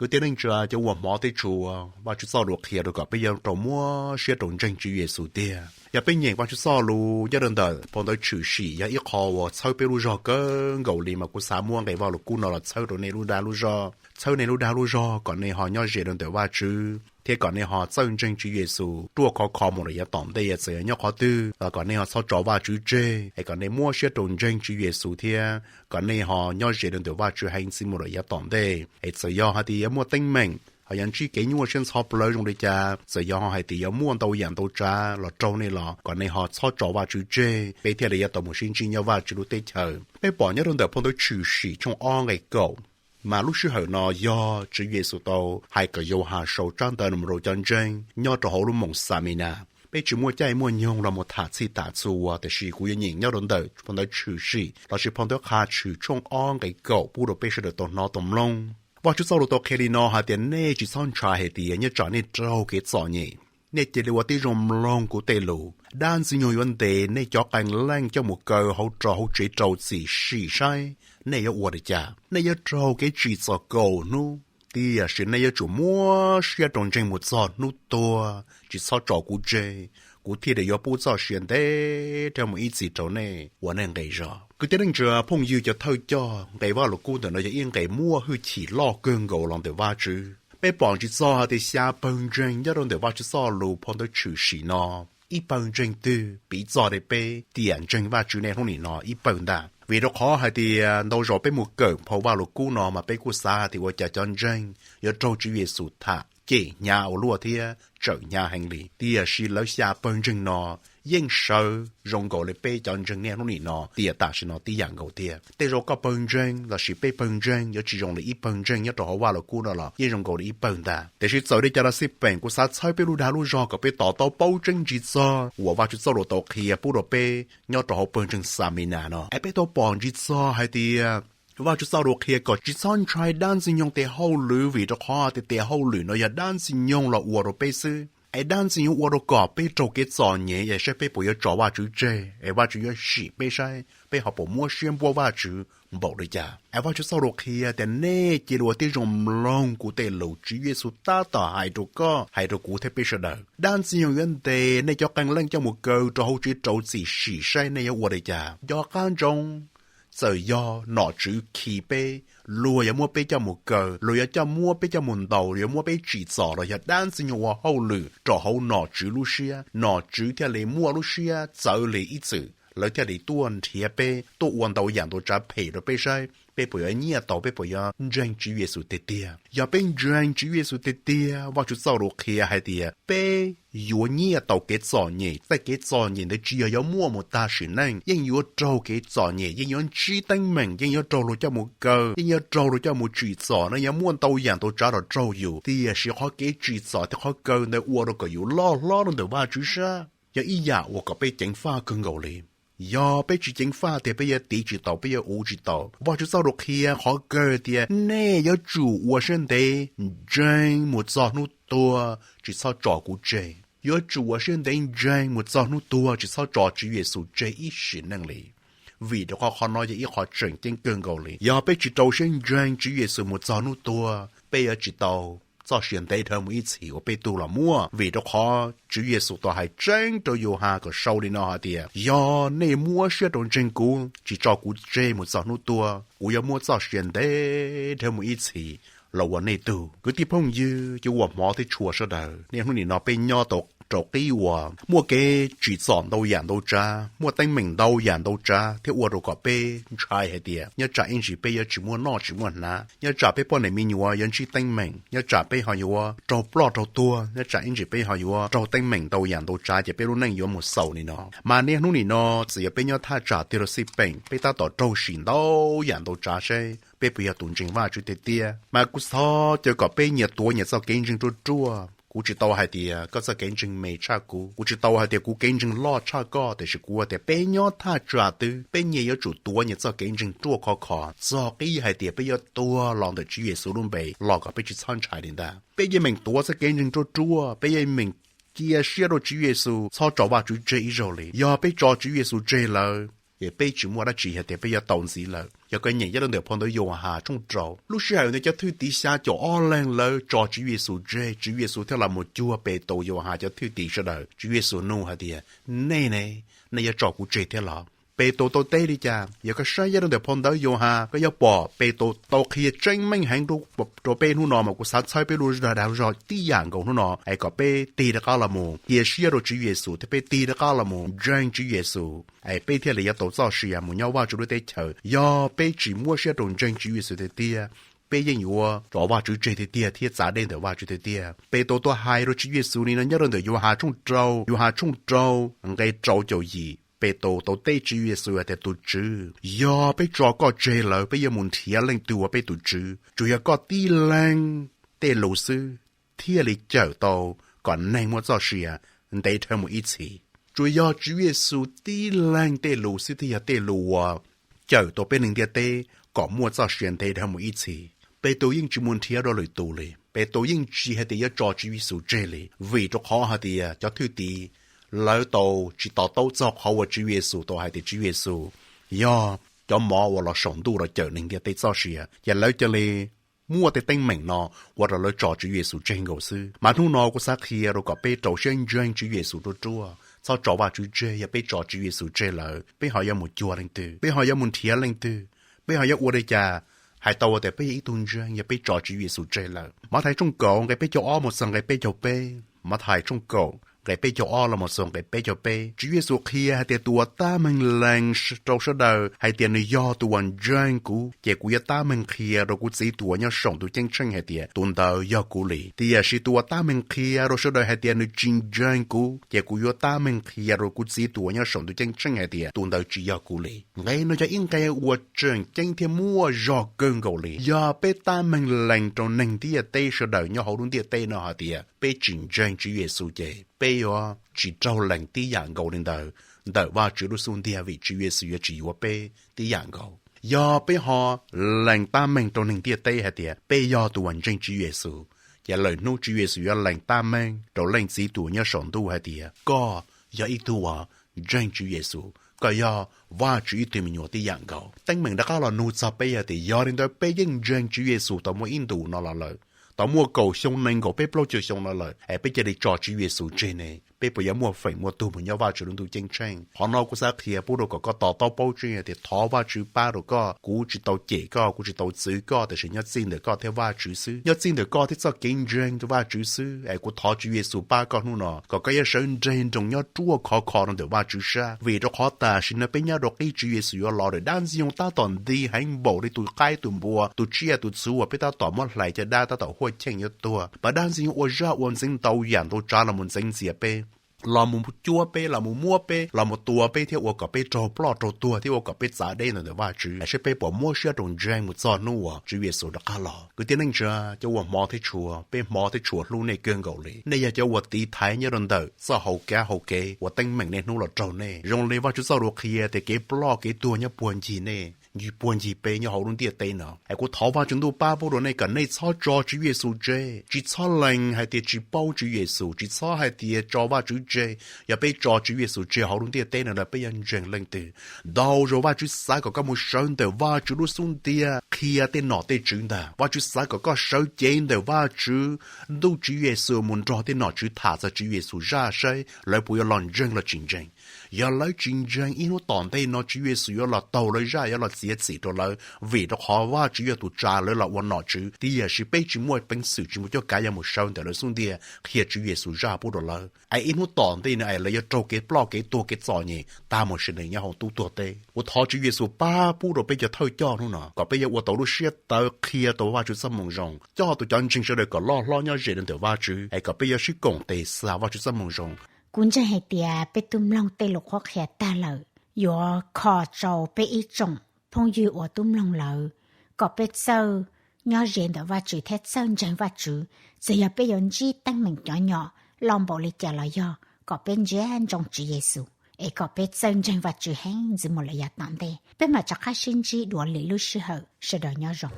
Kwv tij neej tsa cov uas hmov thiab tshua, Vajtswv txoj lus qhia rau kom peb yuav rau muab siab rau ntseeg Tswv Yexus tiag. Yog peb nyeem Vajtswv txoj lus nyob rau ntawm phau ntawv Tshwm Sim yog ib qho uas txhawb peb lub zog kawg nkaus li, mas kuv xav muab nqe Vajluskub no los txhawb rau nej lub dag lub zog, txhawb nej lub dag lub zog kom nej ho nyob ze rau ntawm Vajtswv thiab kom nej ho txawj ntseeg Tswv Yexus ruaj khov kho mus rau yav tom ntej. Txawm yog nyob qhov twg los kom nej ho txhob tso Vajtswv tseg, es kom nej muab siab rau ntseeg Tswv Yexus thiab kom nej ho nyob ze rau ntawm Vajtswv heev txij mus rau yav tom ntej. Es txawm yog hais tias yuav muaj teeb meem, ho yuav ntsib kev nyuaj siab ntxhov plawv zoo li cas, txawm yog hais tias yuav muaj ntau yam ntau tsav los raug nej los kom nej ho txhob tso Vajtswv tseg, peb thiaj li yuav tau mus sib ntsib nyob Vajtswv lub teb chaws. Peb pom nyob rau ntawm phau ntawv Tshwm Sim tshooj ob nqe kaum, mas lub sij hawm no yog Tswv Yexus tau hais kom Yauhas sau tsab ntawv no mus rau cov ntseeg nyob rau hauv lub moos Xaminas. Peb tsis muaj caij muaj nyoog los mus tham txhij tham txhua, tiam sis kuv yuav nyeem nyob rau ntawm phau ntawv Tshwm Sim lossis phau ntawv Qhia Tshwm tshooj ob nqe kaum pub rau peb sawv daws tau hnov tau mloog. Vajtswv txoj lus tau qhia li no hais tias, nej tsis txhob ntshai hais tias nyob tsam nej raug kev txom nyem, nej cia li ua tib zoo mloog kuv tej lus. Dab Ntxwg Nyoog yuav ntes nej cov qee leej coj mus kaw hauv rau hauv tsev rau txim sim saib nej yuav ua li cas. Nej yuav raug kev tsim txom kaum hnub, tiam sis nej yuav tsum muab siab rau ntseeg mus txog hnub tuag, tsis txhob tso kuv tseg. Kuv thiaj li yuav pub txoj sia ntev dhawv mus ib txhis rau nej uas nej nqis zog. Kwv tij neej tsa phooj ywg cov thawj coj, nqe Vajluskub ntawm no yog ib nqe muaj hwj chim loj kawg nkaus los ntawm Vajtswv. Peb pom ntsis txog hais tias xya pawg ntseeg nyob rau ntawm Vajtswv txoj lus phau ntawv Tshwm Sim no, ib pawg ntseeg twg piv txog li peb tiam ntseeg Vajtswv niaj hnub nim no ib pawg ntag. Vim rau qhov hais tias ntau zaus peb mus kawm phau Vajluskub no mas peb kuj xav hais tias ua cas cov ntseeg yuav raug Tswv Yexus tham cem hnyav ua luaj thiab tsawm hnyav heev li, tiam sis lawv xya pawg ntseeg no yeej sawv zoo nkaus li peb cov ntseeg niaj hnub nim no tiam tam sim no tib yam nkaus thiab. Tej zaum koj pawg ntseeg lossis peb pawg ntseeg yuav tsis zoo li ib pawg ntseeg nyob rau hauv Vajluskub no los yeej zoo nkaus li ib pawg ntag. Tiam sis txawm li cas los xij peem, kuv xav txhawb peb lub dag lub zog kom peb to taub paub tseeb ntsis txog uas Vajtswv txoj lus tau qhia pub rau peb nyob rau hauv pawg ntseeg Xaminas no, es peb tau pom ntsis txog hais tias Vajtswv txoj lus qhia kom tsis txhob ntshai dab Ntxwg Nyoog tes hauj lwm, vim rau qhov tias tes hauj lwm no yog dab Ntxwg Nyoog los ua rau peb xwb. Es dab Ntxwg Nyoog ua rau kom peb raug kev txom nyem, es saib peb puas yuav tso Vajtswv tseg, es Vajtswv yuav sim peb saib peb ho puas muab siab npuab Vajtswv npaum li cas. Es Vajtswv txoj lus qhia tias, nej cia li ua tib zoo mloog kuv tej lus. Tswv Yexus tab tom hais rau koj, hais rau kuv thiab peb sawv daws. Dab Ntxwg Nyoog yuav ntes nej cov qee leej coj mus kaw rau hauv tsev rau txim sim saib nej yuav ua li cas. Nco qab ntsoov, txawm yog nom tswv khi peb, luag yuav muab peb coj mus kaw, luag yuav coj muab peb coj mus ntaus, yuav muab peb tsim txom los yog dab Ntxwg Nyoog ua hauj lwm rau hauv nom tswv lub siab, nom tswv thiaj li muaj lub siab txawv li ib txwm, lawv thiaj li tuaj nrhiav peb, tuaj ua ntau yam ntau tsav phem rau peb saib peb puas yuav nyiaj tau, peb puas yuav ntseeg Tswv Yexus tiag tiag. Yog peb ntseeg Tswv Yexus tiag tiag, Vajtswv txoj lus qhia hais tias peb yuav nyiaj tau kev txom nyem. Tej kev txom nyem ntawd tsis yog yuav muaj mus tag sim neej, yeej yuav raug kev txom nyem, yeej yuav ntsib teeb meem, yeej yuav raug luag coj mus kaw, yeej yuav raug luag coj mus tsim txom, no yuav muaj ntau yam ntau tsav los raug yus. Tiam sis qhov kev tsim txom thiab qhov kaw ntawd ua rau kom yus loj hlob rau ntawm Vajtswv sab, yog ib yam uas kom peb ceev faj kawg nkaus li. Yog peb tsis ceev faj tiag, peb yuav tiv tsis tau, peb yuav uv tsis tau. Vajtswv txoj lus qhia qhov kawg tias nej yuav tsum ua siab ntev ntseeg mus txog hnub tuag, tsis txhob tso kuv tseg. Yuav tsum ua siab ntev ntseeg mus txog hnub tuag, tsis txhob tso Tswv Yexus tseg ib sim neej li. Vim rau qhov qhov no yog ib qho tseem ceeb kawg nkaus li. Yog peb tsis rau siab ntseeg Tswv Yexus mus txog hnub tuag, peb yuav tsis tau txoj sia ntev dhawv mus ib txhis uas peb tug los muaj. Vim rau qhov Tswv Yexus tau hais tseeb rau Yauhas kom sau li no hais tias, yog nej muab siab rau ntseeg kuv, tsis tso kuv tseg mus txog hnub tuag, kuv yuav muab txoj sia ntev dhawv mus ib txhis los ua nej tug. Kwv tij phooj ywg, cov uas hmov thiab tshua sawv daws, niaj hnub nim no peb nyob tau rau qib uas muaj kev tsim txom ntau yam ntau tsav, muaj teeb meem ntau yam ntau tsav thiab ua rau kom peb ntshai hais tias nyob tsam ib ntsis peb yuav tsis muaj noj tsis muaj hnav, nyob tsam peb poj niam me nyuam yuav ntsib teeb meem, nyob tsam peb ho yuav raug ploj raug tuag, nyob tsam ib ntsis peb ho yuav raug teeb meem ntau yam ntau tsav ces peb lub neej yuav mus xaus li no. Mas niaj hnub nim no txawm yog peb nyob thaj tsam twg los xij peem, peb tab tom raug sim ntau yam ntau tsav seb peb puas yog tus ntseeg Vajtswv tiag tiag. Mas kuv thov caw kom peb nyias tuav nyias txoj kev ntseeg ruaj ruaj. Kuv tsis tau hais tias koj txoj kev ntseeg me tshaj kuv, kuv tsis tau hais tias kuv kev ntseeg loj tshaj koj, tiam sis kuv hais tias peb nyob thaj tsam twg peb nyias yuav tsum tuav nyias txoj kev ntseeg ruaj khov kho txog qib hais tias peb yuav tuag los ntawm Tswv Yexus lub npe los kom peb tsis txhob ntshai li ntag. Peb yeej meem tuav txoj kev ntseeg ruaj ruaj, peb yeej meem cia siab rau Tswv Yexus, txhob tso Vajtswv tseg ib zaug li. Yog peb tso Tswv Yexus tseg lawm, ces peb tsis muaj dab tsi hais tias peb yuav tau ntxiv lawm. Yog koj nyeem nyob rau ntawm phau ntawv Yauhas tshooj rau, lub sij hawm ntawd cov thwj tim xya caum ob leeg lawv tso Tswv Yexus tseg, Tswv Yexus thiaj los mus cuag Petus, Yauhas cov thwj tim sawv daws. Tswv Yexus nug hais tias, nej ne, nej yuav tso kuv tseg thiab los? Petus tau teb li cas? Yog koj saib nyob rau ntawm phau ntawv Yauhas, koj yuav pom Petus tau qhia tseeb meej heev rau peb hnub no mas kuv xav txhawb peb lub dag dag zog tib yam nkaus hnub no es kom peb tig rov qab los mus cia siab rau Tswv Yexus thiab peb tig rov qab los mus ntseeg Tswv Yexus es peb thiaj li yuav tau txoj sia mus nyob Vajtswv lub teb chaws. Yog peb tsis muab siab rau ntseeg Tswv Yexus tiag tiag, peb yeej yuav tso Vajtswv tseg tiag tiag thiab txav dej ntawm Vajtswv tiag tiag. Petus tau hais rau Tswv Yexus li no nyob rau ntawm Yauhas tshooj rau, Yauhas tshooj rau nqe rau caum yim. Petus tau teb Tswv Yexus hais tias, tus Tswv, yog peb tso koj tseg lawm peb yuav mus nrhiav leej twg ua peb tus tswv? Tsuas yog koj tib leeg tej lus xwb thiaj li cawm tau kom neeg muaj txoj sia ntev dhawv mus ib txhis. Tsuas yog Tswv Yexus tib leeg tej lus xwb thiaj yog tej lus uas cawm tau peb neeg ntiaj teb kom muaj txoj sia ntev dhawv mus ib txhis. Petus yeej tsis mus nrhiav dua lwm tus li. Petus yeej tsis hais tias yuav tso Tswv Yexus tseg li, vim rau qhov hais tias cov thwj tim lawv tau tsis to taub txog qhov uas Tswv Yexus tau hais tias Tswv Yexus yog cov mov uas los saum ntuj los cawm neeg ntiaj teb txoj sia, ces lawv cia li muab tej teeb meem no ua rau lawv tso Tswv Yexus tseg nkaus xwb. Mas hnub no kuv xav qhia rau kom peb rau siab ntseeg Tswv Yexus ruaj ruaj, txhob tso Vajtswv tseg. Yog peb tso Tswv Yexus tseg lawm, peb ho yuav mus cuag leej twg? Peb ho yuav mus nrhiav leej twg? Peb ho yuav ua li cas hais tau tias peb yog ib tug ntseeg yog peb tso Tswv Yexus tseg lawm? Mathais tshooj kaum nqe peb caug ob mus txog nqe peb caug peb. Mathais tshooj kaum nqe peb caug ob los mus txog nqe peb caug peb, Tswv Yexus qhia hais tias tus uas tab meeg lees rau sawv daws hais tias nws yog tus uas ntseeg kuv, ces kuv yuav tab meeg qhia rau kuv Txiv tus uas nyob saum ntuj ceeb tsheej hais tias tus ntawd yog kuv li. Tiam sis tus uas tab meeg qhia rau sawv daws hais tias nws tsis ntseeg kuv, ces kuv yuav tab meeg qhia rau kuv Txiv tus uas nyob saum ntuj ceeb tsheej hais tias tus ntawd tsis yog kuv li. Nqe no yog ib nqe uas tseem ceeb thiab muaj zog kawg nkaus li. Yog peb tab meeg lees rau neeg ntiaj teb sawv daws nyob hauv lub ntiaj teb no hais tias peb tsis ntseeg Tswv Yexus, ces peb yuav tsis raug lees tib yam nkaus li ntawd ntawm Vajtswv lub xub ntiag, vim Tswv Yexus yuav tsis yuav peb tib yam nkaus. Yog peb ho lees tab meeg rau neeg ntiaj teb hais tias peb yog tus uas ntseeg Tswv Yexus, ces lwm hnub Tswv Yexus yuav lees tab meeg rau Leej Txiv tus uas nyob saum ntuj hais tias koj yog ib tug uas ntseeg Tswv Yexus, koj yog Vajtswv ib tug me nyuam tib yam nkaus. Teeb meem rov qab los nug txog peb hais tias yog li ntawd peb yeej ntseeg Tswv Yexus tau muaj ib ntus no los lawm, tau muaj kaum xyoo, nees nkaum, peb plaub caug xyoo no lawm, es peb cia li tso Tswv Yexus tseg ne, peb puas yuav muaj feem muaj tug mus nyob Vajtswv lub ntuj ceeb tsheej? Qhov no kuv xav qhia pub rau kom koj to taub paub tseeb hais tias thov Vajtswv pab rau koj. Kuv tsis tau cem koj, kuv tsis tau txwv koj, tiam sis nyob txij ntawm koj thiab Vajtswv xwb, nyob txij ntawm koj thiab txoj kev ntseeg rau Vajtswv xwb. Es kuv thov Tswv Yexus pab koj hnub no kom koj yuav sawv nreeg nroos nyob ruaj khov kho rau ntawm Vajtswv sab, vim rau qhov tam sim no peb nyob rau qib Tswv Yexus yuav los lawm. Dab Ntxwg Nyoog tab tom nti heev npaum li tus qaib tus npua, tus tsiaj tus txhu uas peb tab tom muab hlais caj dab tab tom huaj cheej yuav tuag. Mas Dab Ntxwg Nyoog ua zaj ua ntxeev ntau yam ntau tsav los mus ntxeev ntxias peb, los mus cuab peb, los mus muab peb, los mus tua peb thiab ua kom peb raug ploj raug tuag thiab ua kom peb txav deb ntawm ntawm Vajtswv. Saib peb puas muab siab rau ntseeg mus txog hnub uas Tswv Yexus rov qab los. Kwv tij neej tsa, cov uas hmov thiab tshua, peb hmov thiab tshua hlub nej kawg nkaus li. Nej yog cov uas tiv thaiv nyob rau ntawm txoj hauv kab hauv kev uas teeb meem niaj hnub los raug nej. Zoo li Vajtswv txoj lus qhia tias kev ploj kev tuag nyob puag ncig nej, puag ncig peb nyob hauv lub ntiaj teb no. Es kuv thov Vajtswv ntuj pab pub rau nej kom nej txhob tso Tswv Yexus tseg, tsis txhob lees hais tias tsis paub Tswv Yexus, tsis txhob hais tias tso Vajtswv tseg. Yog peb tso Tswv Yexus tseg hauv lub ntiaj teb no lawm peb yuav ntseeg leej twg? Ntau zaus Vajtswv xav kom koj mus sawv ntawm Vajtswv lub xub ntiag qhia tej nom tej tswv ntag. Vajtswv xav kom koj sawv cev ntawm Vajtswv, ntuj Tswv Yexus mus nrog tej nom tswv tham txog Tswv Yexus zaj saib lawv puas yuav los ntseeg los tsis ntseeg. Yog lawv tsis ntseeg, ib hnub tom ntej no Tswv Yexus yuav los taug lawv zaj, yuav los txiav txim rau lawv, vim rau qhov Vajtswv yog tus tsa lawv los ua nom tswv. Tiam sis peb tsis muaj peev xwm, tsis muaj cuab kav yuav mus sawv ntawm lawv xub ntiag qhia Tswv Yexus zaj pub rau lawv. Es ib hnub tom ntej no es lawv yuav raug kev ploj kev tuag kev txom nyem tag mus sim neej nyob hauv tub tuag teb. Kuv thov Tswv Yexus pab pub rau peb cov thawj coj hnub no kom peb yuav ua tau lub siab tawv qhia tau Vajtswv txoj moo zoo, coj tus cov ntseeg sawv daws kom loj hlob nyob ze rau ntawm Vajtswv, es kom peb yuav sib koom tes xa Vajtswv txoj moo zoo. Kuv ntseeg hais tias peb twb mloog tej lus qhuab qhia tag lawm, yuav kho rau peb ib tsoom phooj ywg uas twb mloog lawm, kom peb txawj nyob ze ntawm Vajtswv thiab txawj ntseeg Vajtswv. Txawm yog peb yuav ntsib teeb meem cov nyom loj npaum li cas los yog, kom peb ntsia ntsoov Tswv Yexus, es kom peb txawj ntseeg Vajtswv heev ntxiv mus lawm yav tom ntej. Peb mam rov qab sib ntsib dua lwm lub sij hawm, sawv daws nyob zoo.